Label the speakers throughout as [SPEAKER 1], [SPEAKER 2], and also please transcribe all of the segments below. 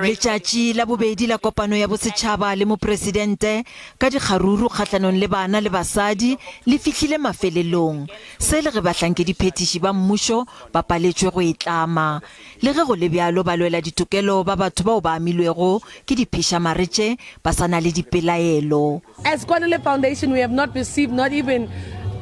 [SPEAKER 1] Letšatši la bobedi la kopano ya bosetšhaba le mopresidente ka dikgaruru kgahlanong le bana le basadi le fihlile mafelelong. Se le ge bahlankediphethiši ba mmušo ba paletšwe go e tlama. Le ge go le bjalo, balwela ditokelo ba batho bao ba amilwego ke diphišamare tše ba sa na le dipelaelo.
[SPEAKER 2] As Kwanele Foundation, we have not received not even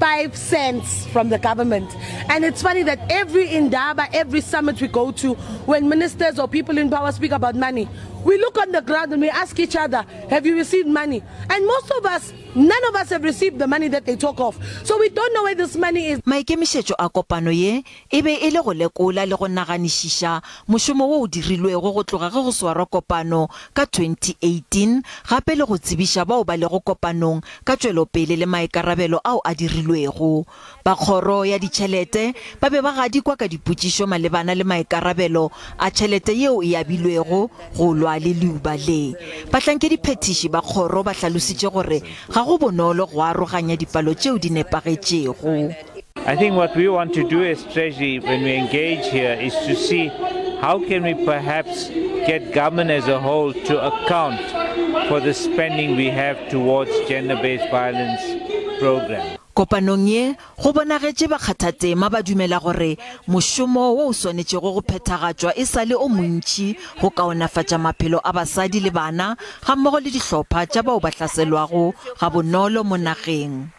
[SPEAKER 2] 5 cents from the government. And it's funny that every indaba, every summit we go to, when ministers or people in power speak about money, we look on the ground and we ask each other, have you received money? And most of us, none of us have received the money that they talk of. So we don't know where this money is.
[SPEAKER 1] Maikemišetšo a kopano ye e be e le go lekola le go naganišiša mošomo wo o dirilwego go tloga ge go swarwa kopano ka 2018 gape le go tsebiša bao ba lego kopanong ka tšwelopele le maikarabelo ao a dirilwego. Ba kgoro ya ditšhelete ba be ba gadikwa ka dipotšišo malebana le maikarabelo a tšhelete yeo e abilwego go lwa le leuba le. Bahlankediphethiši ba kgoro ba hlalositše gore ga go bonolo go aroganya dipalo tšeo di nepagetšego.
[SPEAKER 3] I think what we want to do as Treasury when we engage here is to see how can we perhaps get government as a whole to account for the spending we have towards gender-based violence program.
[SPEAKER 1] Kopanong ye go bonagetše bakgathatema ba dumela gore mošomo wo o swanetšego go phethagatšwa e sa le o montši go kaonafatša maphelo a basadi le bana gammogo le dihlopha tša bao ba hlaselwago gabonolo mo nageng.